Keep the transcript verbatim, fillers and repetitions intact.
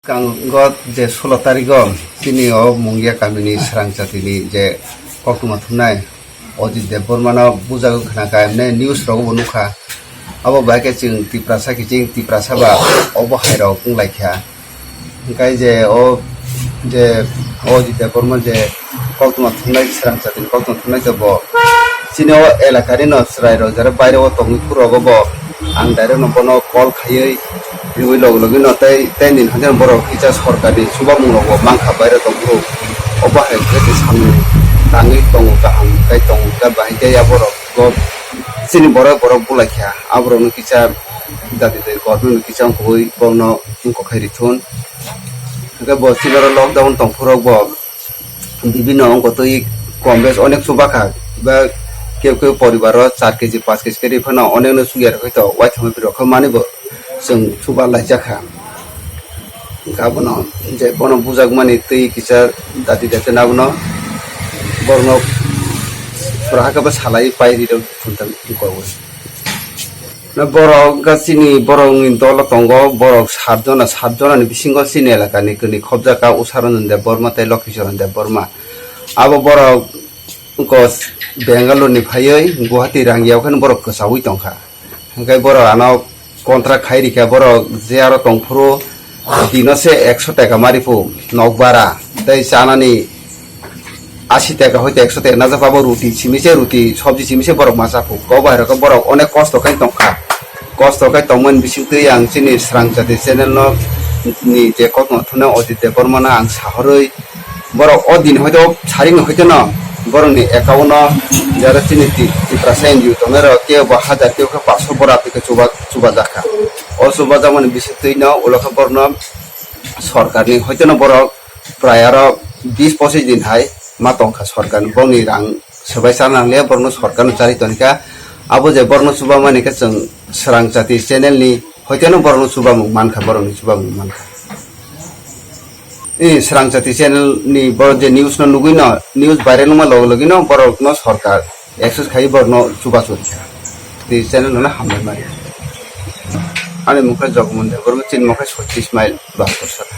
Kango je sulo tarigo chini o Mungia kamini Srang chatini je koktwma thumnai Ajit Debbarmano bujagwi khna kha, emne news rogo bo nukha. Abo bai khe chwng Tiprasa kiching Tiprasa ba obo hai rok wng lai kha. Hwnkhe je o je Ajit Debbarma je koktwma thumnai Srang chatini koktwma thumnai to bo chini o elakani no chwrai rok jara baire o tongwi phuru rogo bo ang direct no bono call khaiwi riwi log logi no tei tei nini hwnjani borok kisa sorkar ni chubamung rogo mankha baire tong phuru obo hai khe tei samung tangwi tongo kaham khe tongo khe bahai khe ya borok. Bo chini borok borok bulai kha, aborokno kisa dati tei government kisa wngkukwi borokno wngkok khai rithun. Hwnkhe bo chini oro lockdown tongphuru bo bibinno wngkok twi kom bes onek chuba kha, ba keu keu poribar o char keji panch keji khe ri phano onekno chukya rwkhe to waithangwi rwkhe manwi bo chwng chuba laijak kha. Hwnkhe abono je bono bujakmani twi kisa dati dati abono borokno sura hakhe bo salai pai ri rw thun thang kowi. Na borok ga chini borokni dolo tongo, borok sat jona, sat jonani bisingo chini elakani kwnwi khobjak kha Usha Ranjan Debbarma tei Lokhi Charan Debbarma. Abo borok wngkha Bangalore ni phaiwi Guwahati rangya o kheno borok kwchaui tongkha. Hwnkhe borok ano contract khai rikha, borok je aro tongphuru dino se ekso taka ma riphu nok bara tei chanani asi taka hoite ekso taka najak abo ruti simi se, ruti sobji simi se borok ma chaphu. Kok bahai rok borok onek kosto khai tongkha, kosto khai tongmani bisingtwi ang chini Srang Jati channel no ni je kokno thuna Ajit Debbarma no ang sahorwi borok o din hoito saring hoito no borokni account no jara chini ti Tiprasa N G O tongnai rok kebo hajar kebo khe paso borok twi khe chuba chuba jakha. O chuba jakmani bisingtwi no ulo khe borokno sorkarni hoito no borok prai aro bis pochis din hai ma tongkha sorkarni, borokni rang swbai chana nangliya, borokno sorkarno charwi tonikha. Abo je borokno chuba mani khe chwng Srang Jati channel ni hoito no borokno chubamung mankha, borokni chubamung mankha. E, Srang Jati channel ni borok je news no nugwi no, news viral wngma logi logi no borok no sorkar access khai borok no chubachu rikha. Tei channel no hambai mani. Ani mung khe Jogomon Debbarma, chini mung khe Sochis Mail, Bastor Sara.